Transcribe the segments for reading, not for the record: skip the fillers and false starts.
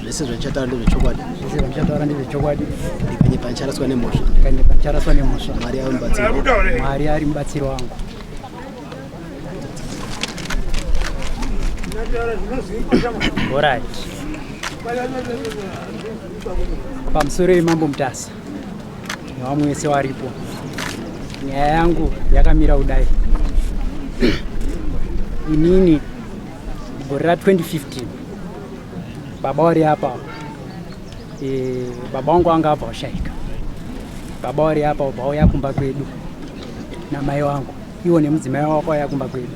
Zvese zvandichataura ndezvechokwadi. Zvese zvandichataura ndezvechokwadi. Ndikanyepa ndicharaswa nemhosva. Ndikanyepa ndicharaswa nemhosva. Mwari ari mubatsiri wangu. Mwari ari mubatsiri wangu. Alright. Pamusoro yemambo Mutasa nevamwe vese varipo, nyaya yangu yakamira kudai. Inini gore ra 2015 baba wari apa e, baba wangu anga abva washaika. Baba wari apa ubva wauya kumba kwedu namai wangu, iwo nemudzimai wako wauya kumba kwedu,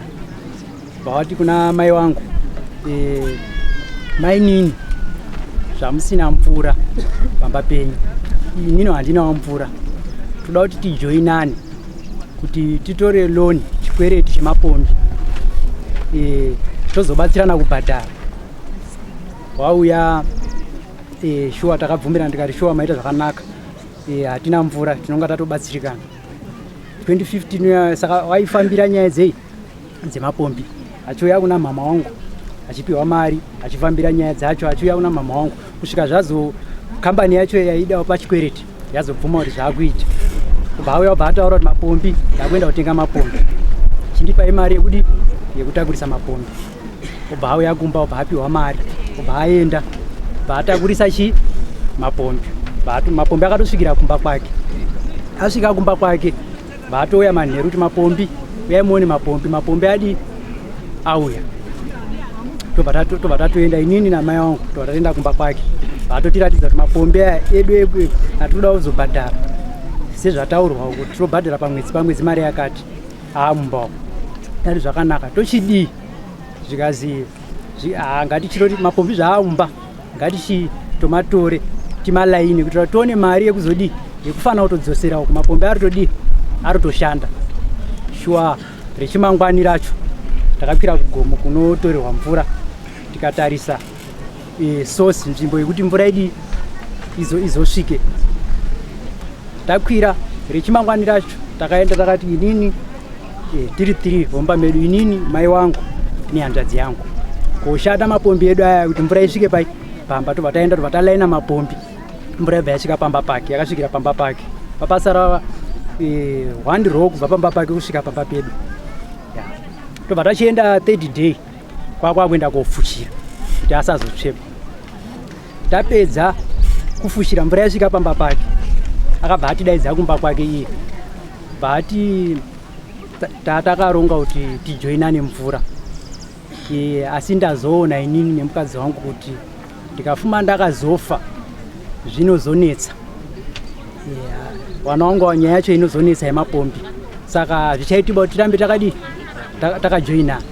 bva wati kuna mai wangu e, mainini zvamusina mvura pamba penyu, inini handinawo mvura, toda kuti tijoinane kuti titore loan, chikwereti chemapombi e, tozobatsirana kubhadhara. Wauya e, shuwa takabvumirana, tikati shuwa maita zvakanaka e, hatina mvura, tinonga tatobatsirikana. 2015 saka waifambira nyaya dzei dzemapombi, achiuya kuna mama wangu achipiwa mari, achifambira nyaya dzacho, achiuya kuna mama wangu kusvika zvazo kambani yacho yaidawo pachikwereti yazobvuma kuti zvaakuita. Kubva auya ubva ataura kuti mapombi ndakuenda kutenga mapombi, chindipai mari yekudi yekutakurisa mapombi. Ubva auya kumba, ubva apiwa mari, ubva aenda, ubva atakurisa chi mapombi. Mapombi akatosvikira kumba kwake. Asvika kumba kwake, vatouya manheru kuti mapombi uyai muone mapombi, mapombi adi auya. Tobva tatoenda inini namai wangu, tobva tatoenda kumba kwake, vatotiratidza kuti mapombi aya edu edu atinoda kuzobhadhara sezvataurwa kuti tinobhadhara pamwedzi pamwedzi mari yakati aamumba. Tati zvakanaka, tochidii? Zvikazi ngatichiroti mapombi zvaaumba ngatichi tomatore timalaini kuitira tione mari yekuzodii yekufanira kutodzosera uku, mapombi ari todii ari toshanda. Shuwa rechimangwani racho takakwira kugomo kunotorerwa mvura, tikatarisa e, source, nzvimbo yekuti mvura idi izosvike. Takwira rechimangwani racho takaenda, takati inini e, tiri tiri vomba medu, inini, mai wangu nehanzvadzi yangu, koshanda mapombi edu aya kuti mvura isvike pai pamba. Tobva taenda, tobva talaina mapombi, mvura yobva yasvika pamba pake. Yakasvikira pamba pake, papasara e, one row kubva pamba pake kusvika pamba pedu. Tobva tachienda third day, kwakwakuenda kofushira kuti asazotsvepa. Tapedza kufushira, mvura yasvika pamba pake, akabva atidaidza kumba kwake iye, bva ati takaronga kuti tijoinane mvura e, asi ndazoona inini nemukadzi wangu kuti ndikafuma ndakazofa zvinozonetsa vana wangu, nyaya yacho inozonetsa yemapombi, saka zvichaitiba kuti tirambe takadii takajoinana.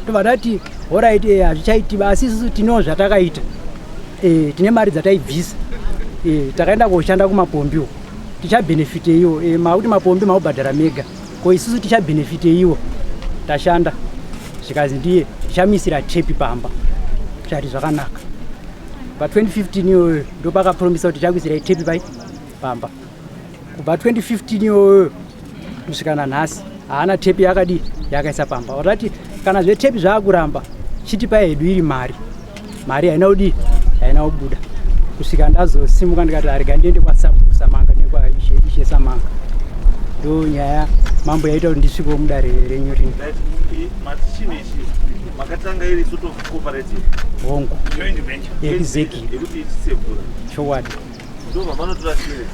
Tobva tati alright, hazvichaitiba, asi isusu tinewo zvatakaita e, tine mari dzataibvisa e, takaenda koshanda kumapombi uko, tichabhenefite iwo e, makuti mapombi maubhadhara mega, ko isusu tichabhenefite iwo tashanda? Zvikazi ndiye tichamisira tepi pamba. Chati zvakanaka. Pa2015 iyoyo ndopakapromisa kuti tichakuisirai tepi pai pamba. Kubva 2015 iyoyo kusvika nanhasi haana tepi yakadii yakaisa pamba. Watati kana zvetepi zvaakuramba, chitipai hedu iri mari. Mari haina kudii, haina kubuda kusvika ndazosimuka ndikati arega ndiende kwasabhuku Samanga nekwaishe Ishe Samanga. Ndo nyaya mambo yaita kuti ndisvikewo mudare renyu rino. Mati chinhu ichi makatanga iri sort of cooperative? Hongu. Joint venture. Exactly. Yekuti ichisevhura. Chokwadi. Ndobva manotora chikwereti?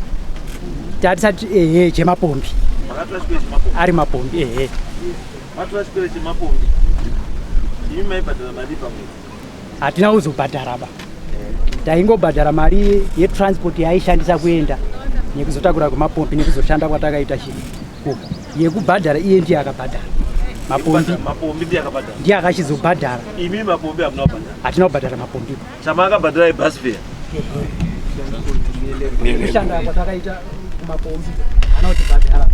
Tatisati ehe, chemapombi. Makatora chikwereti chemapombi? Ari mapombi, ehe. Matora chikwereti chemapombi, imi maibhadhara mari pamwedzi? Hatina kuzobhadhara ba, taingobhadhara mari yetransport yaaishandisa kuenda nekuzotakura kwemapombi nekuzoshanda kwatakaita chi uku. Yekubhadhara iye ndiye akabhadhara mapombi. Mapombi ndiye akabhadhara? Ndiye akachizobhadhara. Imi mapombi hamuna kubhadhara? Hatina kubhadhara mapombi. Chamakabhadhara ibus fare? Kushanda kwatakaita kumapombi haana kutibhadhara,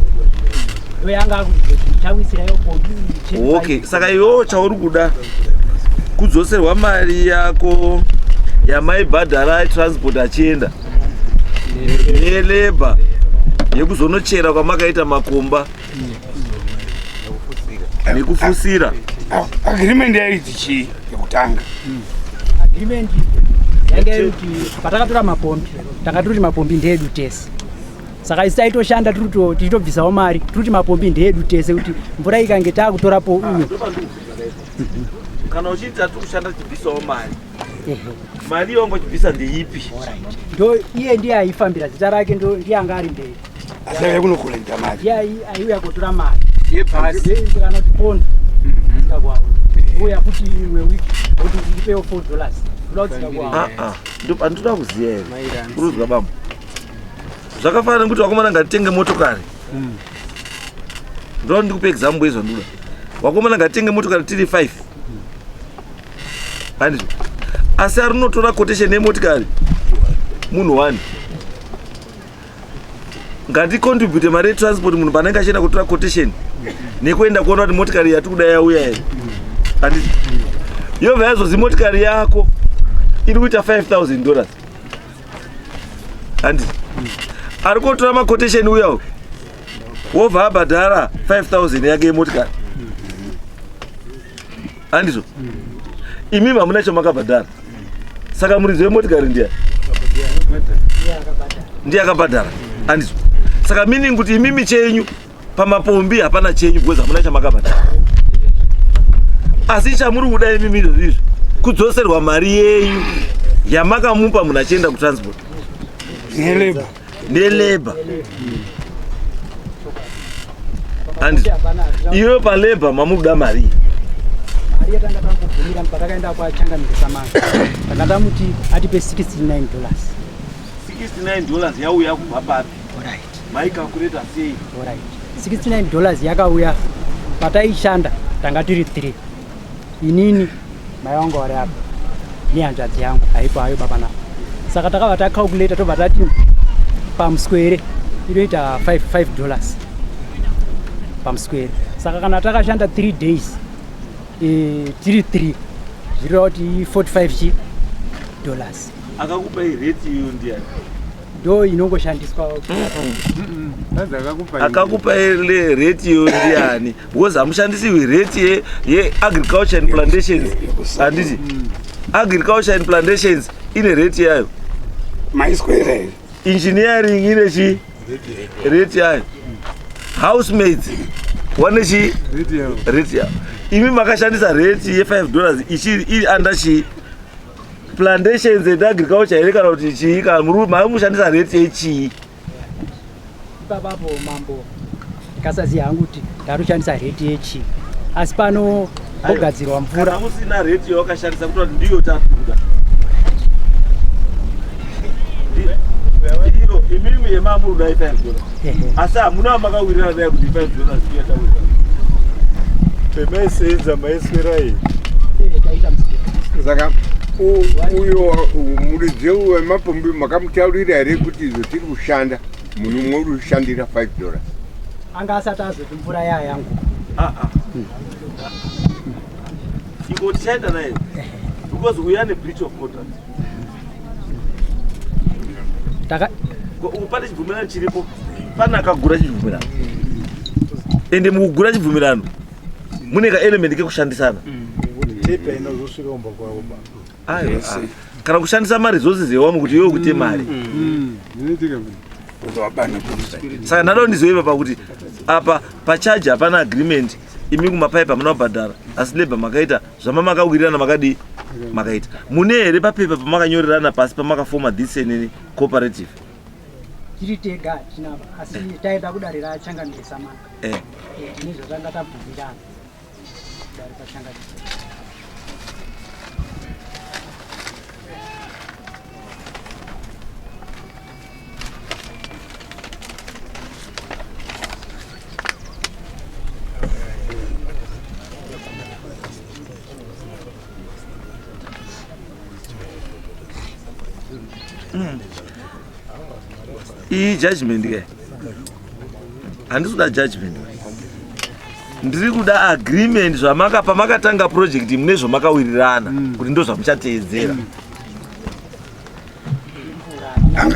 ndo yanga akuzoti ndichawisirayo pombi. Okay, saka iwewo chauri kuda kudzoserwa mari yako yamaibhadhara transport achienda nelabor yekuzonochera kwamakaita makomba nekufusira. Agreement yaiti chii yekutanga? Agreement Yanga iri kuti patakatora mapombi, tanga tiri kuti mapombi ndeedu tese. Saka isu taitoshanda tichitobvisawo mari, tiri kuti mapombi ndeedu tese, kuti mvura ikange taakutorapo uyo. Kana uchiti tati kushanda tichibvisawo mari, mari iyo wanga uchibvisa ndeipi? Ndo iye ndiye aifambira, zita rake ndo ndiye anga ari mberi. Asi auya kunokolekta mari. Ndiye aiuya kotora mari yebhasi kana kuti pondo dzika kwawo, uya futi imwe wiki kuti ndipewo $4, ndoda kudzika kwawo. Ah, ah. Handitoda kuziva here kuruzwa bambo, zvakafanana nekuti vakomana ngatitenge motokari. Ndoda ndikupe example yezvandoda. Vakomana ngatitenge motokari tiri 5, handizvo? Asi ari unotora quotation yemotikari munhu 1. Ngaticontribute mari yetransport, munhu panenge achienda kutora quotation nekuenda kuona kuti motikari yatiri kuda yauya here, handiti? Yobva yazozi motikari yako iri kuita $5000, handiti? Ari kotora maquotation uyawo, wobva abhadhara 5000 yake yemotikari, handizvo? Imimi hamuna chamakabhadhara. Saka muridzi wemotikari ndiye ndiye akabhadhara, handizvo? Saka meaning kuti imimi chenyu pamapombi hapana chenyu, because hamuna chamakabhadhara. Asi chamuri kuda imimi izvozvo izvi kudzoserwa mari yenyu yamakamupa munhu achienda kutransport Nelabour. Nelabour, handizvo? Iyoyo palabour mamuri kuda mari. Mari yatanga tambobvumira patakaenda kwachangamire Samanga, tanga tamuti atipe $69. $69 yauya kubva papi? Alright. Maicalculata sei? Alright, $69 yakauya pataishanda tanga tiri 3, inini, mai vangu vari apa nehanzvadzi yangu haipo hayo baba navo. Saka takabva tacalculata, tobva tati pamuswere inoita $5 pamuswere. Saka kana takashanda 3 days, tiri 3, zvireva kuti 45 chi dollars. Akakupai rate iyo ndiani? Ndo inongoshandiswa. Akakupai rate iyo ndiani? Because hamushandisiwi rate yeagriculture and plantations, handiti? Agriculture and plantations ine rate yayo. Maiswera here? Engineering ine chi rate yayo, housemaids wane chi rate yayo. Imi makashandisa rate ye$5 ichiri iri under chi plantations and agriculture here, kana kuti chii? Kana mamushandisa rate yechii? Ipapapo mambo, ndikasaziva hangu kuti ndarushandisa rate yechi, asi pano pogadzirwa mvura. Kana musina rate yawakashandisa, kutora kuti ndiyo tatuda ndiyo imimi yemamuri i$5, asi hamuna makawirirana naye kuti $5 ndiyo yatawirirana. Pemaisenza maiswera here? Taita muswera. Saka uyo muridzi wemapombi makamutaurira here kuti izvo tiri kushanda, munhu umwe uri kushandira $5? Anga asati azoti mvura yaa yangu. Ah, ah. Iko tichaenda naye because we are in a breach of contract. Taka Pane chibvumirano chiripo, pane akagura chibvumirano, ende mukugura chibvumirano mune kaelement kekushandisana. Tepi hainozosvika kumba kwavo ba. Aiwa, ah. Kana kushandisa maresources ewamwe kuti iwe kuite mari. Zvinoitika. Kuzowabana. Saka ndada ndizoiva pakuti apa pacharge hapana agreement. Imi kumapaipi hamuna kubhadhara, asi labour makaita zvamamakawirirana, makadii, makaita. Mune here papepa pamakanyorerana pasi pamakafoma this nini cooperative? Tiri tega hatina, asi taenda kudare rachangamire Samanga. Tine zvatanga tabvumirana kudare kwachangamire. Iyi judgment ke, handisi kuda judgment, ndiri kuda agreement. Zvamaka pamakatanga project mune zvamakawirirana kuti ndo zvamuchateedzera.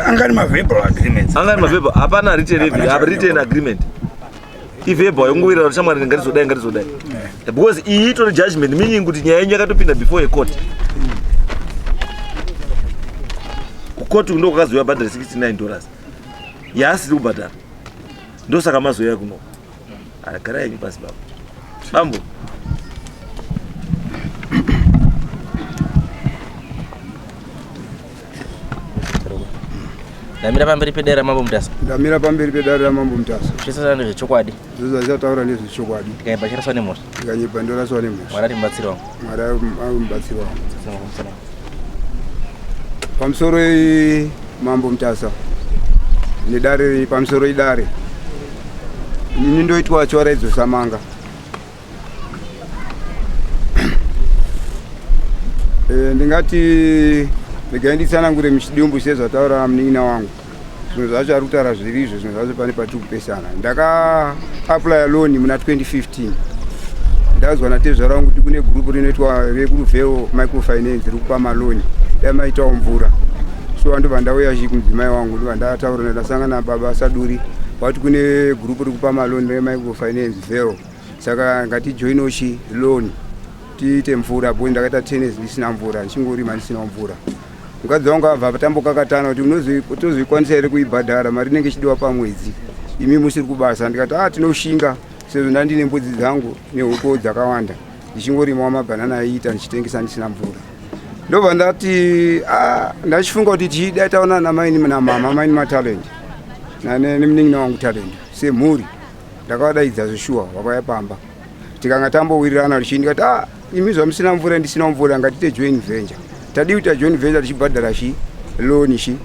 Angari maverbal agreements. Angari maverbal, hapana written Hapana. Written agreement iverbal yongowirirana kuti shamwari, ngatizodai, ngatizodai, because iyi itori judgment, meaning kuti nyaya yenyu yakatopinda before a court. Kukoti ndo kwakazouya bhadhara $69 yaasiri kubhadhara, ndosaka mazouya kuno. Garai henyu pasi baba. Bambo, Ndamira pamberi pedare raMambo Mutasa. Ndamira pamberi pedare raMambo Mutasa. Zvese ndezvechokwadi. Zvose zvaachataura ndezvechokwadi. Ndikanyeba chiraswa nemhosva. Ndikanyeba ndoraswa nemhosva. Mwari ari mubatsiri wangu. Mwari ari mubatsiri wangu. Pamusoro Mambo Mutasa nedare, pamusoro idare. Ini ndoitwa Chiwaraidzo Samanga. Ndingati regai nditsanangure muchidimbu sezvataura munin'ina wangu. Zvinhu zvacho ari kutaura zviri izvo, zvinhu zvacho pane patiri kupesana. Ndaka-applya loan muna 2015. Ndazwa natezvara wangu kuti kune gurupu rinoitwa rekuRuvheo Microfinance riri kupa maloni, dai maitawo mvura. So ndobva ndauya chi kumudzimai wangu, ndobva ndataura, ndasangana nababa Saduri, vati kune gurupu riri kupa maloni remicrofinance Vheo, saka ngatijoinewo chi loan tiite mvura, because ndakaita 10 years ndisina mvura, ndichingorima ndisina mvura. Mukadzi wangu abva tambokakatana kuti tozoikwanisa here kuibhadhara mari inenge ichidiwa pamwedzi imi musiri kubasa. Ndikati a tinoshinga, sezvo ndandine mbudzi dzangu nehuku dzakawanda, ndichingorimawo mabhanana aiita ndichitengesa ndisina mvura. Ndobva ndati ndachifunga kuti tichida taona namaini namama, maini maTalent nemunin'ina wangu Talent, semhuri. Ndakavadaidza zveshuwa, vakauya pamba, tikanga tambowirirana tichii. Ndikati imi zvamusina mvura, ndisina mvura, ngatite joint venture. Tadii kuita joint venture tichibhadhara chi loan chi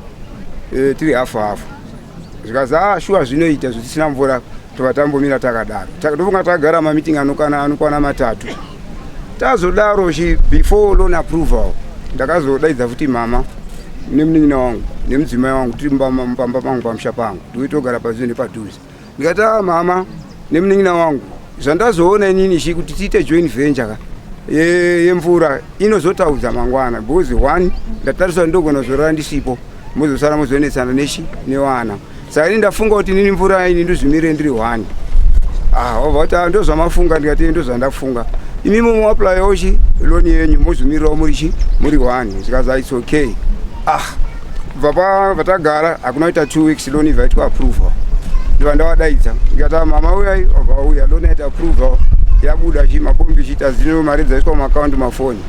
tiri hafu hafu? Zvikazi shuwa zvinoita, zvitisina mvura. Tobva tambomira takadaro. Ndofunga tagara mameeting anokwana 3. Tazodaro chi before loan approval, ndakazodaidza futi mama nemunin'ina wangu nemudzimai wangu, tiri mupamba pangu, pamusha pangu, ndikuitogara padhuze nepadhuze. Ndikati mama nemunin'ina wangu, zvandazoona inini chi kuti tiite joint venture ka yemvura inozotaudza mangwana, because one ndatarisa ndogona kuzorara ndisipo, mozosara mozonetsana nechi nevana. Saka ini ndafunga kuti inini mvura ini ndozvimire ndiri one. Wabva kuti ndozvamafunga? Ndikati ndozvandafunga. Imi muaplayawo chi loan yenyu, mozvimirirawo muri chi muri one. Zvikazi it's okay. Bva vatagara, hakuna kuita 2 weeks loan ibva yaitwa approval. Ndobva ndavadaidza, ndikati mama uyai. Wabva wauya, loan yaita approval, yabuda chi mapombi chi tazino mari dzaiswa mumaakaunti, mafoni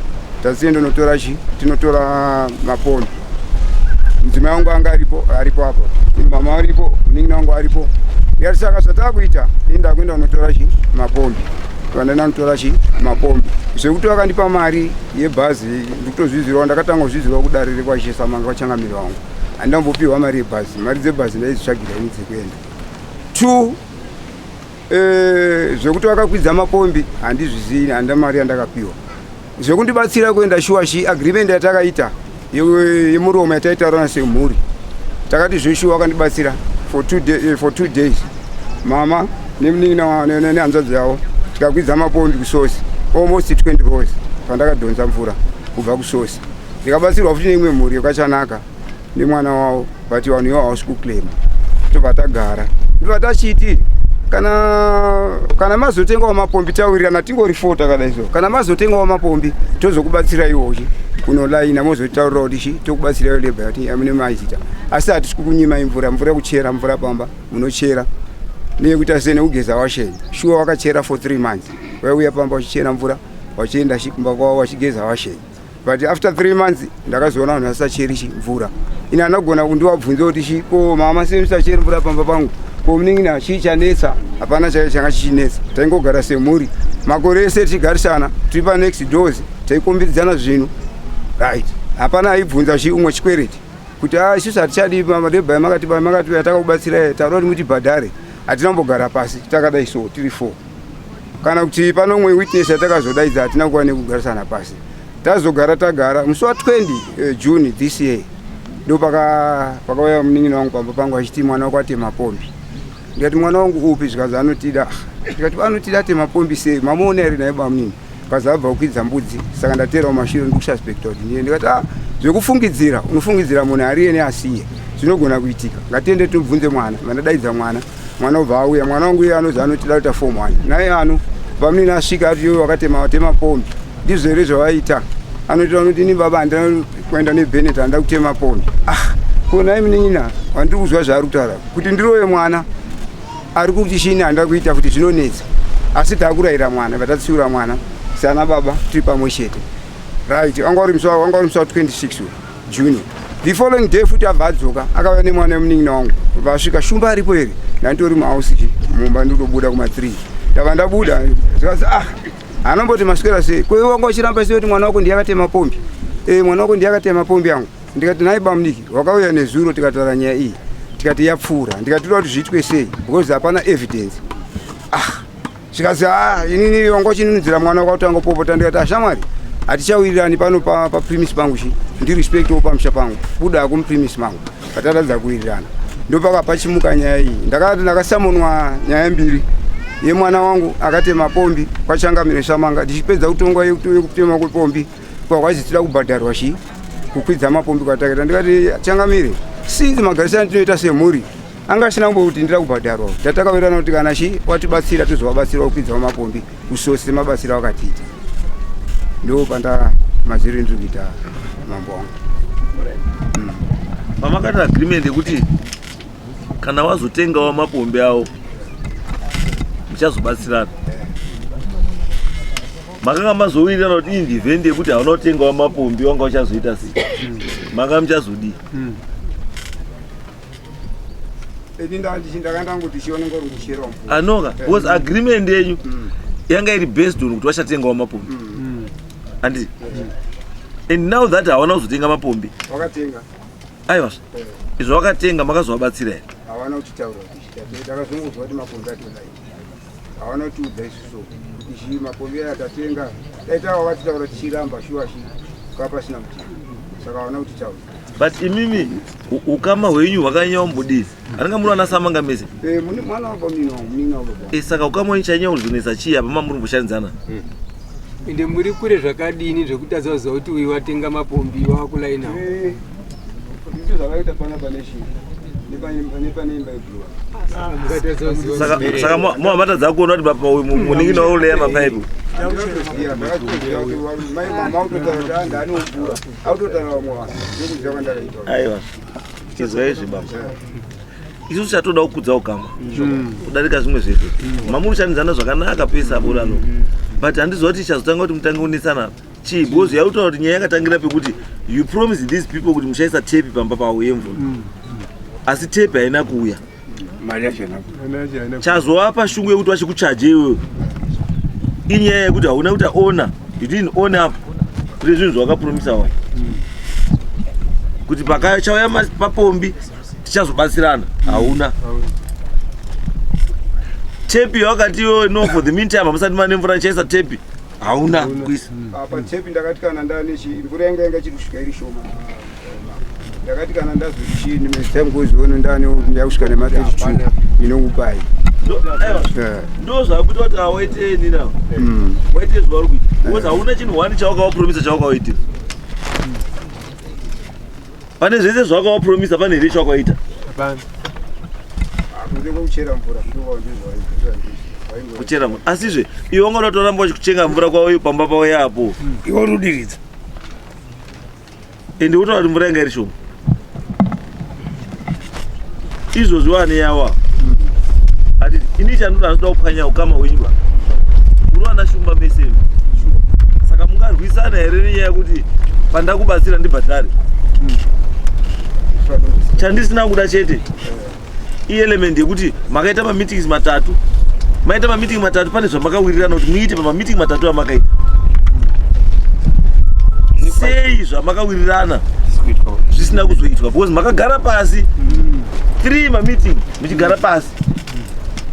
taziende notora chi tinotora mapombi. Mudzimai wangu anga aripo, aripo apo, mama aripo, munin'ina wangu aripo. Ndikati saka zvatakuita, ini ndakuenda kunotora chi mapombi. Vandaenda kunotora chi mapombi, zvekuti vakandipa mari yebhazi ndikutozvizirawo, ndakatanga kuzvizirawo kudare rekwaChisamanga kwachangamiri wangu. Handambopiwa mari yebhazi, mari dzebhazi ndaidzitsvagira ini dzekuenda. Two, zvekuti vakakwidza mapombi handizvizii, handina mari yandakapiwa zvekundibatsira kuenda. Shuwa chi agreement yatakaita yemuromo yataitaurana semhuri, takati zveshuwa vakandibatsira for 2 days, mama nemunin'ina nehanzvadzi yavo, tikakwidza mapombi kusosi, almost 20 rows pandakadhonza mvura kubva kusosi. Ndikabatsirwa futi neimwe mhuri yekachanaka nemwana wavo, but vanhu ivo havasi kuclaima. Tobva tagara, ndobva tachiti kana mazotengawo mapombi, tawirirana tingori four takadai, so kana mazotengawo mapombi tozokubatsira iwochi kunolaina, mozotaurira kuti chi tokubatsiraiwo labour yati amune maizita, asi hatisi kukunyimai mvura. Mvura yekuchera mvura pamba munochera neyekuita sei nekugeza washeni. Shuwa wakachera for 3 months, vaiuya pamba vachichera mvura, vachienda kumba kwavo vachigeza washeni. But after 3 months ndakazoona vanhu vasisacheri chi mvura. Ini anogona kundiwabvunza kuti chi ko mama sei musacheri mvura pamba pangu, ko munin'ina, chii chanetsa? Hapana chaicho changa chichinetsa. Taingogara semhuri makore ese tichigarisana, tiri panext doors, taikombidzana zvinhu, right? Hapana aibvunza chi umwe chikwereti kuti isusu hatichadi madebha makati makati yatakakubatsirai, taura kuti mutibhadhare. Hatina kumbogara pasi takadai so tiri four, kana kuti pano umwe witness yatakazodaidza, hatina kuva nekugarisana pasi. Tazogara tagara musi wa20 June this year, ndo pakauya munin'ina wangu pamba pangu achiti mwana wako atema pombi. Ndikati mwana wangu upi? Zvikazi anotida. Ndikati anotida atema pombi sei? Mamuona here naye bamunini? Kazi abva kukwidza mbudzi, saka ndaterawo mashure, ndikususpecta kuti ndiye. Ndikati zvekufungidzira, unofungidzira munhu ariye neasiye, zvinogona kuitika, ngatiende tinobvunze mwana. Vandadaidza mwana, mwana ubva auya. Mwana wangu iye anozi anotida kuita form one naye ano bamunini asvika ati iwe wakatema watema pombi, ndizvo here zvavaita? Anoti anoti ini baba handina kuenda neBenet, handida kutema pombi. Ko nhai munin'ina wandiri kuzwa zvaari kutaura kuti ndirove mwana ari kuti chini handida kuita kuti zvinonetsa asi takurayira mwana vatatsiura mwana sana baba tiri pamwe chete right wanga uri musi wanga uri musi wa 26 June the following day futi abva adzoka akauya nemwana wemunin'ina wangu vasvika shumba aripo here ndanditori muhouse chi mumba ndikutobuda kuma 3 ndabva ndabuda zvikasi ah anomboti maswera sei ko iwe wanga uchiramba sei kuti mwana wako ndiye akatema pombi e mwana wako ndiye akatema pombi yangu ndikati nhai bamudiki wakauya nezuro tikataura nyaya iyi tikati yapfuura ndikati toda kuti zviitwe sei because hapana evidence ah zvikanzi ah inini wanga uchinunudzira mwana wakatanga popota ndikati ashamwari ah, hatichawirirani pano papremise pa pangu chi ndirespectwo pamusha pangu buda hako mupremise mangu pataratidza kuwirirana ndopaka pachimuka nyaya iyi ndakati ndakasamonwa nyaya mbiri yemwana wangu akatema pombi kwachangamire samanga ndichipedza kutongwa yekutema kwepombi kwakwazi tida kubhadharwa chii kukwidza mapombi kwatakaita ndikati changamire sinzi magarisano atinoita semhuri anga asina kumbokuti ndira kubhadharwa tatakawirirana kuti kana chi watibatsira tozovabatsira kukwidzawo mapombi usose semabatsira wakatiita ndo panda maziro endiri kuita mambo wangu Pamakati agreement yekuti kana wazotengawo mapombi awo muchazobatsirana makanga mazowirirana kuti iyi ndivhendi yekuti hauna kutengawo mapombi wanga uchazoita sei manga muchazodii anoka because agreement yenyu yanga iri based on kuti wachatengawo mapombi anditi and now that hawana kuzotenga mapombi aiwa izvo wakatenga makazovabatsira here havana kutitaura takazongozwa kuti mapombi atodai havana kutiudza isusu kuti chii mapombi aya tatenga dai tava vakatitaura tichiramba shuwa chii kwava pasina kuti saka havana kutitaura but imimi ukama hwenyu hwakanyanya kumbodii anenge muri vana samanga mese eh, mwana wabva muninga eh, saka ukama hwenyu chanyanya kuzonetsa chii apa mamuri kumboshandidzana Ende muri kure zvakadini zvekutadza kuziva kuti uyu watenga mapombi wakulaina. Eh, ndizvo zvakaita pana pane chii nepane imba yebhuwa. Saka saka muhamatadza kuona kuti baba uyu munin'ina wauleya mapaipi. Aiwa. Chizwa izvi baba. Isusu chatoda kukudza ukama kudarika zvimwe zvese mamunoshandidzana zvakanaka pese apo urano but handiziva kuti chazotanga kuti mutange kunetsana chii because yautaura kuti nyaya yakatangira pekuti you promise these people kuti muchaisa tepi pamba pavo yemvura asi tepi haina kuuya chazovapa shungu yekuti vachikuchaje iwewe inyaya yekuti hauna kuti ona you didn't own up kune zvinhu zvawakapromisa wai kuti pakachauya papombi tichazobatsirana hauna tepi yawakati iwewe no for the meantime hamusati mane mvura ndichaisa tepi hauna kuisa apa tepi ndakati kana ndane chi mvura yanga yanga ichiri kusvika iri shoma ndakati kana ndazoti time goes on ndane yakusvika nema 32 ndinokupai ndo zvakuita kuti awaite nina waite zvauri kuita because hauna chinhu one chawakawapromisa chawakawaitira pane zvese zvawakawapromisa pane here chawakaita kuchera mvura asizve iwe wanga uda kutoramba uchikuchenga mvura kwauyo pamba pavo yapo iwe uri kudiridza ende wotaura kuti mvura yanga iri shoma izvozvi wane yawa ati ini chandinoda handinoda kupwanya ukama hwenyu ba uri wana shumba mese imi saka mungarwisana here nenyaya yekuti pandakubatsira ndibhadhare chandisina kuda chete ielement yekuti makaita mameetings matatu maita mameeting matatu pane zvamakawirirana kuti muite pamameeting matatu amakaita sei zvamakawirirana zvisina kuzoitwa because makagara pasi three mameeting muchigara pasi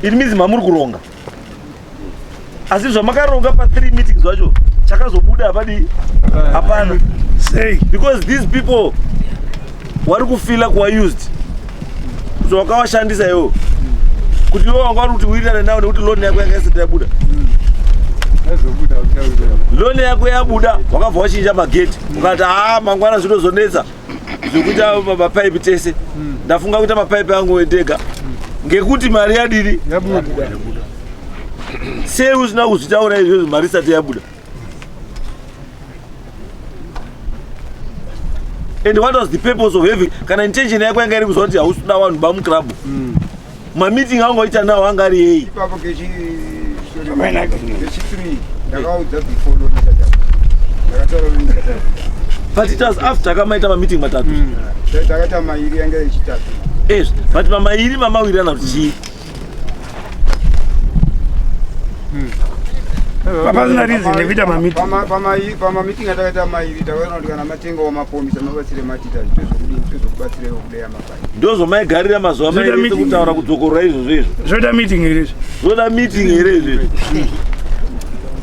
it means mamuri kuronga asi zvamakaronga pa three meetings zvacho chakazobuda hapadi hapana sei because these people wari kufila kuwa used kuti wakawashandisa iwo kuti iwo wanga wari kuti wirirane nawo nekuti loan yako yanga isati yabuda loan yako yabuda wakabva wachinja mageti ukati haa mangwana zvinozonetsa zvekuita mapaipi tese ndafunga kuita mapaipi angu ndega ngekuti mari yadini sei usina kuzvitaura izvozvo mari isati yabuda. And what was the purpose of having, kana intention yako yanga iri kuzwa kuti hausi kuda vanhu bamuclub, mameeting angoita nawo anga ari yei? Ipapo kechi Pamaina agreement. kechi 3 ndakaudza before loni chatatu, ndakataura loni chatatu. But it was after akamaita mameeting matatu. Takaita mairi, yanga yechitatu. Ezvo, but mamairi mamawirirana kuti chii? Papasina reason yekuita mameeting. Pamameeting atakaita mairi, takaona kuti kana matengawo mapombi samabatsire matita, tozokudini, tozokubatsirewo kudai amapai. Ndozvamaigarira mazuva Zvoita mairi meeting. sekutaura kudzokorora izvozvo izvo. Zvoita meeting here izvo? Zvoda meeting here izvezvo?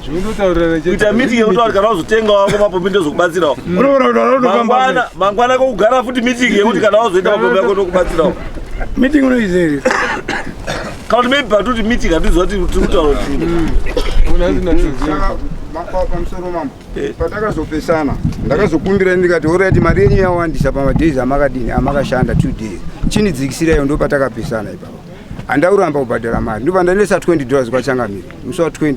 Zvinondotaurira. Kuita meeting yekuti kana wazotenga wako mapombi ndozokubatsirawo. Unoona kuti vanotofamba. Mangwana kokugara futi meeting yekuti kana wazoita mapombi ako ndokubatsirawo. Meeting unoiziva here? Kana kuti maybe patuti meeting hatiziva kuti tiri kutaura kuti Saka pamusoro mambo, patakazopesana ndakazokumbira, ndikati alright, mari yenyu yawandisa pamadays amakadini amakashanda 2 days, chinidzikisiraiyo. Ndo patakapesana ipapo, handauramba kubhadhara mari. Ndobva ndaendesa $20 kwachangamire musi wa20,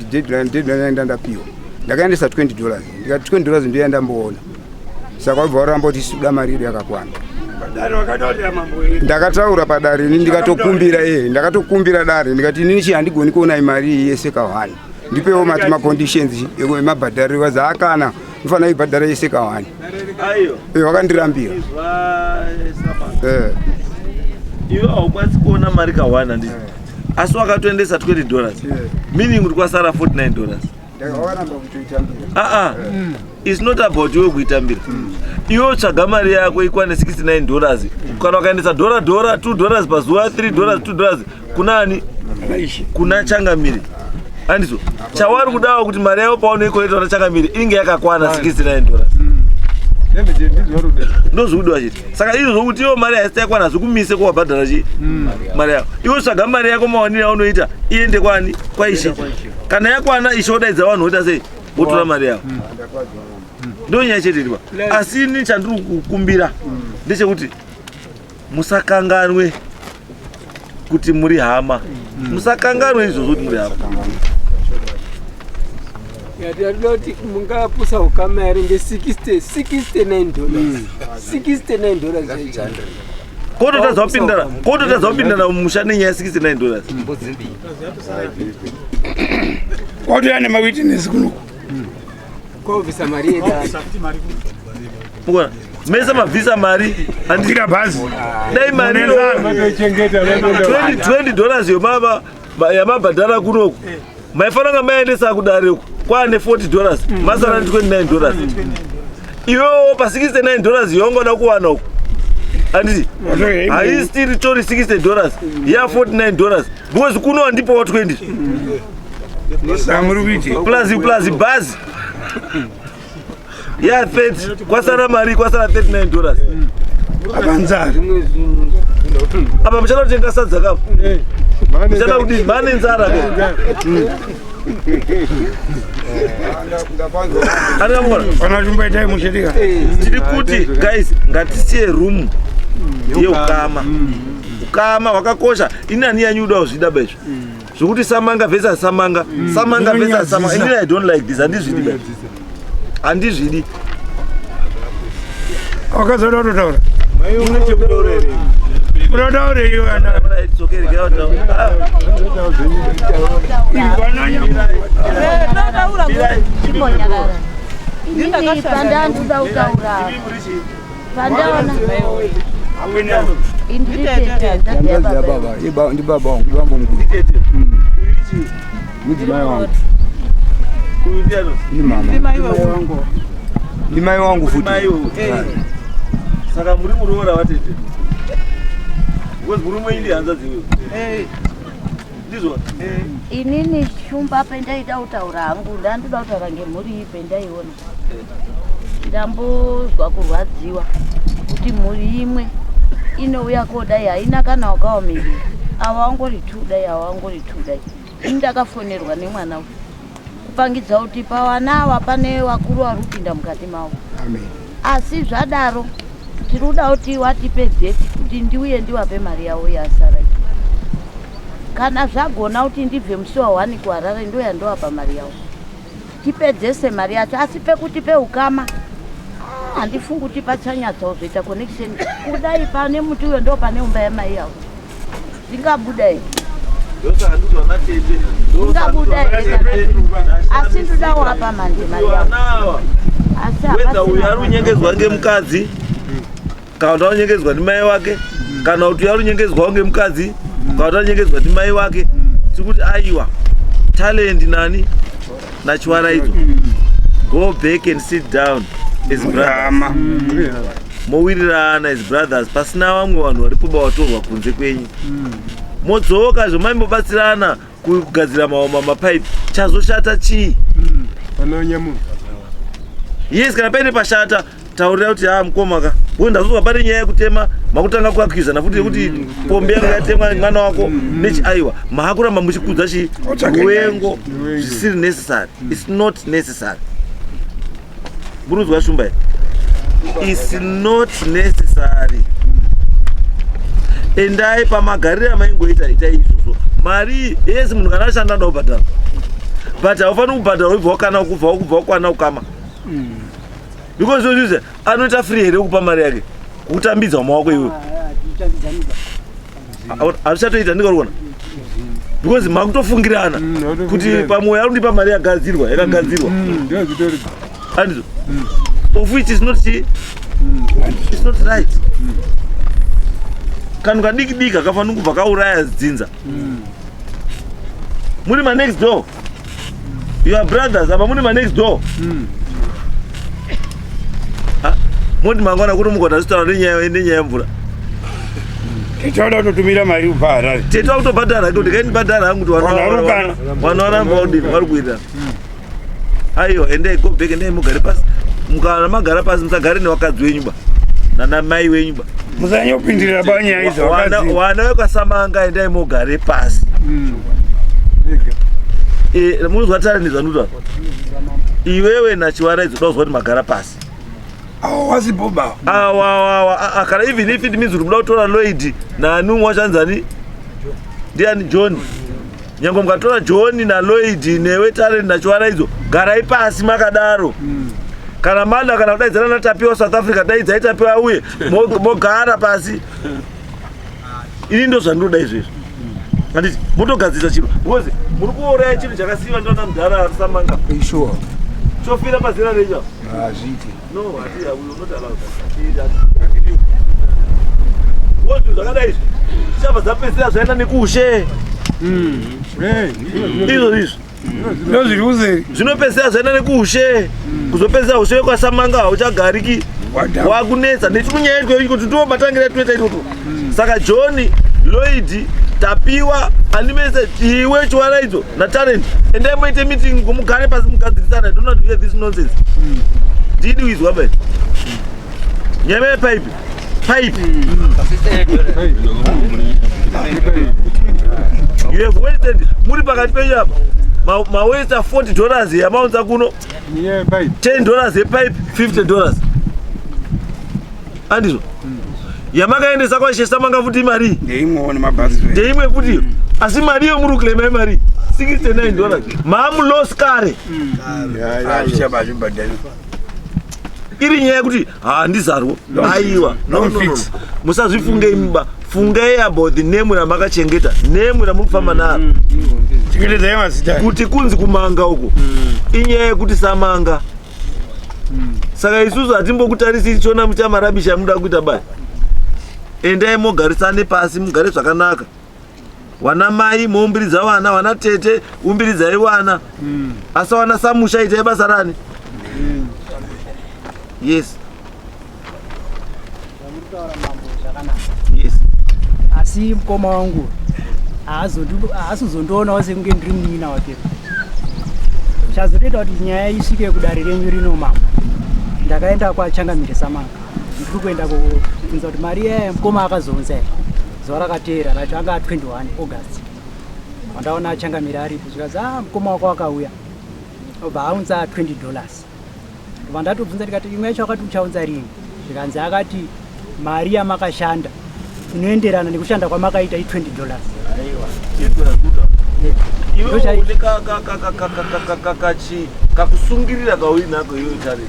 deadline yaenda ndapiwa. Ndakaendesa $20, ndikati $20 ndiyo yandamboona. Saka wabva waramba kuti isuda mari yedu yakakwana. Dare wakataurira mambo here? Ndakataura padare ini, ndikatokumbira, ndakatokumbira dare, ndikati inini chi handigoni kuona mari iyi yese kahwani, ndipewo mati maconditions emabhadhariro wazaakana ndofanira kuibhadhara yese kahwani. Aiyo. Wakandirambira. Izwa. Iwe haukwanisi kuona mari kahwani, handiti? Asi wakatoendesa $20, meaning kuti kwasara $49. Wakaramba kutoitambira. Aa, it's not about iwe kuitambira. Iwe tsvaga mari yako ikwane $69. Kana wakaendesa dhora dhora, $2 pazuva, $3, $2 kuna ani? Kuna changamire, andizo chavari kudawo kuti mari yavo paunoikoleta kuna changamire inge yakakwana $69. Ndozvikudiwa chete. Saka izvo zvokuti iwo mari haisati yakwana zvikumise kuwabhadhara chi mari yako. Iwe tsvaga mari yako mawanire aunoita, iende kwani? Kwaishe. Kana yakwana, ishe wodaidza vanhu, woita sei, wotora mari yako. Ndo nyaya chete iripa. Asi ini chandiri kukumbira ndechekuti musakanganwe kuti muri hama. Musakanganwe izvozvo kuti muri hama. Yatinoda kuti mungapusa ukama here nge60 $69, $69? Kototadza kupindana mumusha nenyaya ya $69. Kwatouya nemawitness kunoku. Kwobvisa mari yedare. Mukuona mese mabvisa mari. Kwira bhazi. Dai mari $20 yamabhadhara kunoku maifanira kunga maendesa kudare uku kwaane $40, masara ne $29. Iwewo pa $69 yaungoda kuwana uku, handiti? Haisi ritori $60 ya $49, because kuno handipowa 20. Saka muri kuite Plus bhazi ya 30, kwasara mari, kwasara $39. Apanzara. Zvimwe zvinhu. Apa muchada kutenga sadza kapo, muchada kudii, mane nzara ke. Ndapanzwa. Andingamukona. Kana chimboitai mushitika. Tiri kuti guys, ngatisiye room yeukama. Ukama hwakakosha. Ini hani yanyu uda kuzvida baizvo zvokuti samanga versus samanga, samanga versus samanga, inini I don't like this. Handizvidi ba, handizvidi. Wakazoda kutotaura, unotaura iwe ana. It's okay, get out now. Ah, Ndotaura, chimbonyarara. Inini pandandoda kutaura, pandaona Hanzvadzi yababa, ndibaba wangu, ndibambo mukuru, mudzimai wangu. Uyu ndiani? Ndimama, ndimai wangu futi. Mai uyu. Saka muri muroora vatete, because murume wenyu ndihanzadzi iwewe, ndizvo? Inini shumba, pendaida kutaura hangu, ndandoda kutaura ngemhuri iyi. Pendaiona ndambozwa kurwadziwa kuti mhuri imwe inouya kodai haina kana wakawa miviri, ava wangori two dai, ava wangori two dai. Ini ndakafonerwa nemwana uyu kupangidza kuti pavana ava pane vakuru vari kupinda mukati mavo. Amen. Asi zvadaro tiri kuda kuti watipe date kuti ndiuye ndiwape mari yavo yasara iyi. Kana zvagona kuti ndibve musi wa1 kuHarare, ndoya ndowapa mari yavo, tipedzese mari yacho. Asi pekuti peukama. handifungi kuti pachanyatsozoita connection. Kudai pane muti uyo ndo pane umba yamai yavo, zvingabuda here? Zvingabuda here? Asi ndodawo apa manje mari yavo, asi whether uyu ari hapasina. kunyengedzwa ngemukadzi kana kuti anyengedzwa ndimai wake, kana kuti uyu ari kunyengedzwawo ngemukadzi kana kuti anyengedzwa ndimai wake, tiri kuti aiwa, Talent nani naChiwaraidzo, go back and sit down as brothers. Hama. Mowirirana as brothers, pasina vamwe vanhu varipo vatorwa kunze kwenyu. Modzoka zvemaimbobatsirana kugadzira mapaipi. Chazoshata chii? Panonya munhu. Yes, kana paine pashata, taurira kuti ha, mukoma ka, we ndazozwa pane nyaya yekutema, makutanga kuakwizana futi yekuti pombi yangu yatemwa, mwana wako nechi. Aiwa, maakuramba muchikudza chi Otsvaka ruwengo Ruwengo. zvisiri necessary. It's not necessary. Buruzwa shumba, it's not necessary. Endai pamagariro amaingoita, itai izvozvo. Mari yese munhu kana ashanda anoda kubhadhara, but haufaniri kubhadhara ubva wakana kubva kubva wakwana kukama, because zvozvizve anoita free here kupa mari yake kutambidza mumaoko iwe? Hazvichatoita, ndingarikuona, because makutofungirana kuti pamwe ari kundipa mari yagadzirwa, yakagadzirwa. Ndozvitori. Andizvo, of which is not chi it's not right. Kanhu kadiki diki akafanira kubva kauraya dzinza. Muri manext door, you are brothers apa, muri manext door. Ha, moti mangwana kuti mugona zvitaura nenyaya yemvura. Tichada kutotumira mari kubva Harare. Tete wakutobhadhara kuti kaindibhadhara hangu kuti Vanhu varukana. vanhu varamba udini vari kuita. Aiwa, endai, go back, endai mugare pasi. Mukana magara pasi, musagare nevakadzi wenyu ba nana mai wenyu ba. Musanyopindirira panyaya idzo. Vakadzi. Wana vekwaSamanga, endai mugare pasi. Munozwa tare nezvanotaura iwewe naChiwaraidzo, da kuzwa kuti magara pasi. Awo wasipo ba. Awa, kana even if it means kuti muda kutora Lloyd nani, umwe wachanzani ndiani, John, nyange mukatora John naLloyd newe Talent naChiwaraidzo, garai pasi makadaro. Kana mada kana kudaidzana naTapiwa South Africa, daidzai Tapiwa uye mogara pasi. Ini ndo zvandinoda izvezvi, handiti motogadzirisa chiro, because muri kuuraya chinhu chakasiyiwa ndona mudhara ariSamanga. Sure. Chofira pazera renyu apa. Hazviiti. No, hati, we will not allow that. Wozvinhu zvakadai izvi zvichabva dzapedzisira zvaenda nekuushe izvo izvi. Ndozviri kuseri. Zvinopedzisira zvaenda nekuushe, kuzopedzisira ushe wekwaSamanga hauchagariki, wakunetsa nechikunyaya kuti ndiwo matangira atinoita itoto. Saka John, Lloyd, Tapiwa, andimese iwe Chiwaraidzo naTalent, endai moite meeting, mugare pasi mugadzirisana. I don't want to hear this nonsense. Ndidi kuizwa bai nyaya yepaipi paipi. You have wasted, muri pakati penyu apa, mawasta $40 yamaunza kuno, $10 yepipe, $50, andizvo? Yamakaendesa kwaShesamanga futi imari. Ndeimwewo nemabhazi. Ndeimwe futi, asi mari iyo muri kuclaima imari $69, maamuloss kare. Hazvichabazvibhadhari. Iri nyaya yekuti handizarwo, aiwa, no, no, no, no. Fix. Musazvifungei muba, fungai about the name ramakachengeta, name ramuri kufamba naro. Chengetedzai mazita. Kuti kunzi kumanga uku inyaya yekuti Samanga, saka isusu hatimbokutarisii tichiona muchamarabisha yamuda kuita bai. Endai mogarisane pasi, mugare zvakanaka. Wana mai moumbiridza vana, wana tete umbiridzai vana, asi wana samusha itai basa rani. Yes. Zvamurikutaura mambo zvakanaka. Yes. Asi mukoma wangu haasizondoonawo sekunge ndiri munin'ina wake. Chazotoita kuti nyaya isvike kudare renyu rino mambo, ndakaenda kwaChangamire Samanga, ndiri kuenda kubvunza kuti mari yaya mukoma akazounza here. Zuva rakateera racho anga 21 August, wandaona Changamire aripo, zvikanzi, "A, mukoma wako akauya, obva aunza $20." Ndobva ndatobvunza ndikati, "Imwe yacho akati uchaunza rini?" Zvikanzi akati mari yamakashanda inoenderana nekushanda kwamakaita i$20. Iwe une kakusungirira kauinako iwe, Charles.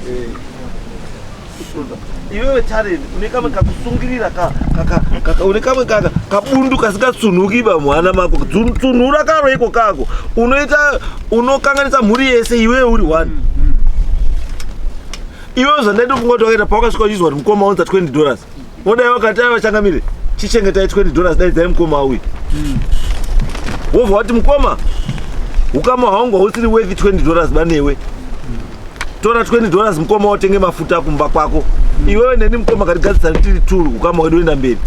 Iwewe Talent une kamwe kakusungirira une kamwe kabundu kasingatsunhuki ba muhana mako. Tsunhura karo iko kako. Unoita unokanganisa mhuri yese iwewe uri one. Iwewe zvandaitofunga kuti wakaita pawakasvika uchizwa kuti mukoma waunza $20. Wodai wakati aiwa changamire chichengetai $20 daidzai mukoma auye. Wobva wati mukoma ukama hwangu hausiri worth $20 banewe. Tora $20 mukoma watenge mafuta kumba kwako. Iwewe neni mukoma katigadzisane tiri turu ukama wedu uenda mberi.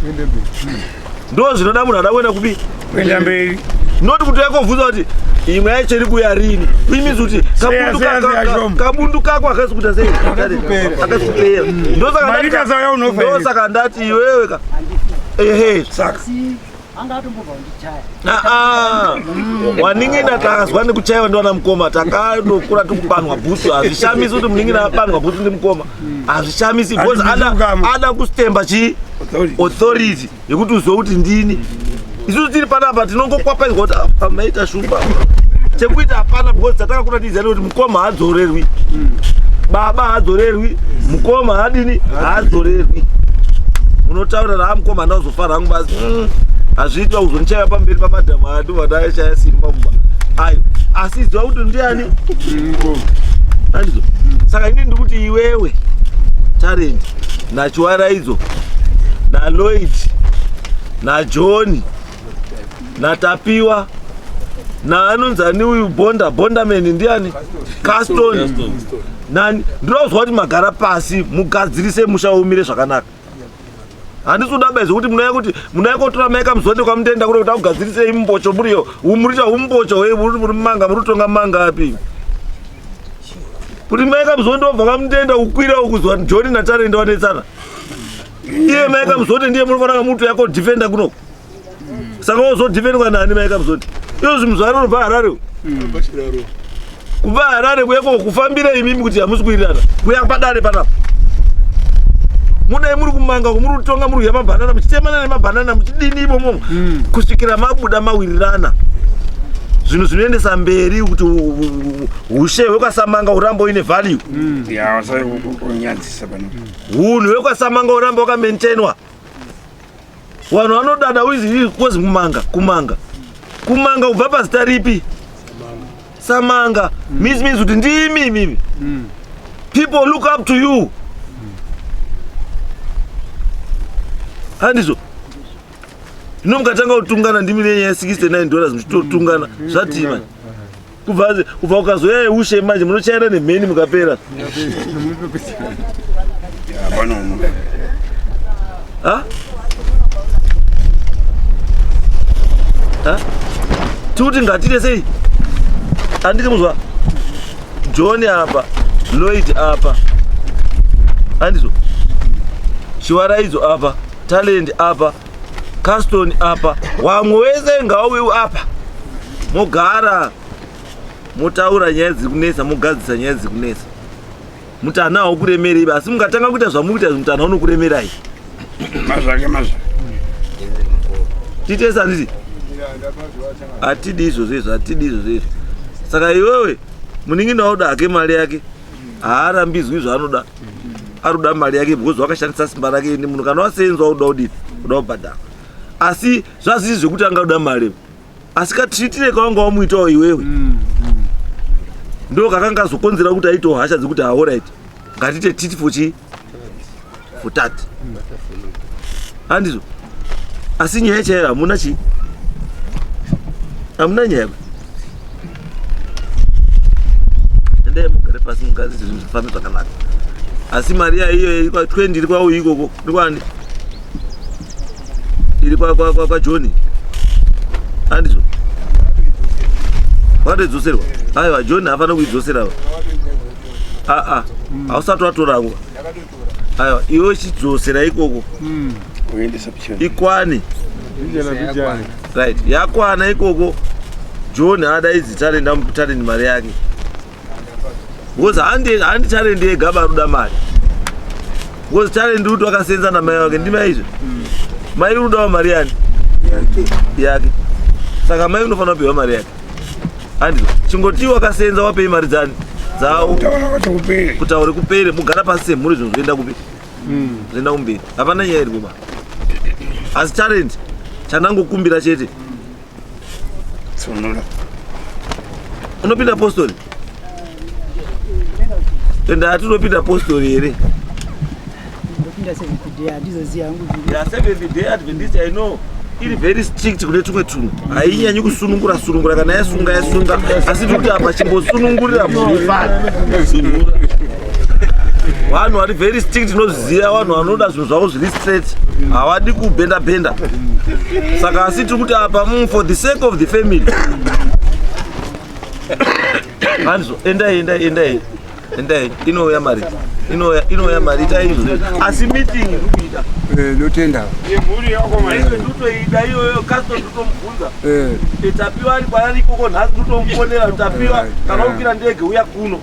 Ndo zvinoda munhu ada kuenda kupi? Kuenda mberi. Not kuti yakovhunza kuti imwe yacho iri kuuya rini. Which kuti kabundu Seya, seya, seya, Shoma. kabundu kako hakasi kuita sei? Hakasi kupera. Ndosaka Mari ikasauya unofa here? Ndosaka ndati iwewe ka. Ehe, saka. Asi anga atombobva kundichaya. Ah, wanin'ina takazwa nekuchaiwa ndiwana mukoma takanokura tikubanwa bhutsu. Hazvishamisi kuti munin'ina abanwa bhutsu ndi mukoma, hazvishamisi because Hazvisi ada kustemba chi authority yekuti uzive kuti ndini. Isusu tiri panapa tinongokwapaidzwa kuti apa maita shumba, chekuita hapana because tatakakura tiziva kuti mukoma haadzorerwi, baba haadzorerwi, mukoma haadini, haadzorerwi. Munotaura raa mukoma handazofara hangu basi. Hazviiti kuzondichaya pamberi pamadhamu aya, ndobva ndashaya simba mumba ayo. Asi ziva kuti ndiani andizo. Saka ini ndiri kuti iwewe Talent naChiwaraidzo naLloyd naJohn naTapiwa naanonzani uyu Bonda Bondaman ndiani, Caston nani, ndinozwa kuti magara pasi mugadzirise musha umire zvakanaka. Handisi kuda bai zvokuti munouya kuti munouya kotora mai kaMuzonde kwaMutenda kuno kuti akugadzirisei mumbocho muriyo muriita umbocho hwe muri manga muri kutonga manga api kuti mai kaMuzonde wobva kwaMutenda kukwira ukuzwa John naTalent wanetsana, iye mai kaMuzonde ndiye munofanira kamutu yako defenda kuno. Saka wozodefendwa nani mai kaMuzonde? Iyo zvinhu zvari unobva Harare, kubva Harare kuya kufambira imimi kuti hamusi kuwirirana kuya padare panapa. Mudai muri kumanga uko muri kutonga, muri kudya mabhanana, muchitemana nemabhanana, muchidini imomo kusvikira mabuda mawirirana. Zvinhu zvinoendesa mberi kuti ushe hwekwaSamanga urambe uine value. Ya, usanyadzisa pano. Hunhu hwekwaSamanga urambe wakamaintainwa. Vanhu vanodada uizi kozi kumanga, kumanga, kumanga kubva pazita ripi? Samanga. Means kuti ndimi imimi people look up to you, handizvo? Zvino mukatanga kutungana ndimi nenyaya $69 muchitotungana, zvatii manje? Kubva ukazoya yeushe manje munochaira nemheni mukapera. Ya, pano uno. Ha? Ha? Tikuti ngatite sei? Handiti muzwa John apa, Lloyd apa, handizvo? Chiwaraidzo apa, Talent apa, Caston apa, wamwe wese ngauwe apa, mogara motaura nyaya dziri kunetsa, mogadzisa nyaya dziri kunetsa. Mutana haukuremerei, asi mukatanga kuita zvamukuita, mutana unokuremerai. Mazvake, mazvake. Titese, handiti? Hatidi izvozvo izvo, hatidi izvozvo izvo. Saka iwewe munin'ina wauda hake mari yake, haarambidzwi zvaanoda. Ari kuda mari yake because wakashandisa simba rake. Ni munhu kana wasenzwa uda kudini? Uda kubhadhara. Asi zvazvisi zvekuti anga kuda mari, asi katreatire kawanga wamuitawo iwewe ndo kakanga kazokonzera kuti aitewo hasha dzekuti alright, ngatite tit for chii, for tat, handizvo? Asi nyaya chaiyo hamuna chii, hamuna nyaya. Endai mugare pasi mugadzise zvinhu zvifambe zvakanaka. Asi mari yaiyo iri kwa 20 iri kwauyu ikoko, iri kwani, iri kwaJohn, handizvo? Wakatoidzoserwa? Aiwa, John hafana kuidzosera. Aa, hausati watorangwa. Aiwa, iwe chidzosera ikoko. Uendesa picha. Ikwane. Vijana vijana. Right, yakwana ikoko. John haadaidzi Talent, amupi Talent mari yake because handi Talent ega baruda mari, because Talent kuti wakasenza namai wake, ndimai izvo, mai urudawo mari yani yake. Saka mai unofanira kupiwa mari yake, handizvo? Chingoti wakasenza, wapei mari dzani? dzavo Kutaura kwacho kupere. Kutaura kupere, mugara pasi semhuri, zvinhu zvoenda kupi? Zvoenda kumberi. Hapana nyaya iripo ba. Asi talent chandangokumbira chete. Tsunura. Unopinda postori? Enda, hatinopinda postori here? Ndopinda Seventh Day, handizoziva hangu. Ya, Seventh Day Adventist, I know iri very strict kune tumwe tunhu, hainyanyi kusunungura sunungura. Kana yasunga, yasunga. Asi tikuti apa chimbosunungurira mhuri ifana. Vanhu vari very strict, tinozviziva, vanhu vanoda zvinhu zvavo zviri straight, havadi kubhenda bhenda. Saka asi tiri kuti apa for the sake of the family, handizvo? Endai, endai, endai, endai. Inouya mari, inouya, inouya mari. Itai izvozvo, asi meeting iri kuita. Ndotenda. Yemhuri yako mai. Iwe ndotoida iyoyo kasto, ndotomubvunza. Tapiwa ari kwarari ikoko nhasi, ndotomufonera, "Tapiwa, kana ukwira ndege uya kuno,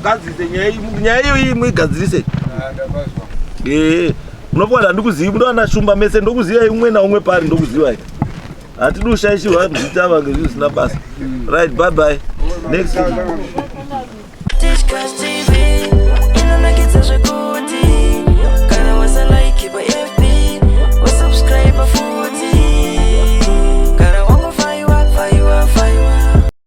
gadzise nyaya iyi." Nyaya iyoyi muigadzirise. Ee, munofunga handikuzivi? Munowana shumba mese, ndokuzivai umwe naumwe pari, ndokuzivai. Hatidi ushaishirwa muzita vange zvinhu zvisina basa. Right, bye bye, next. Discuss TV.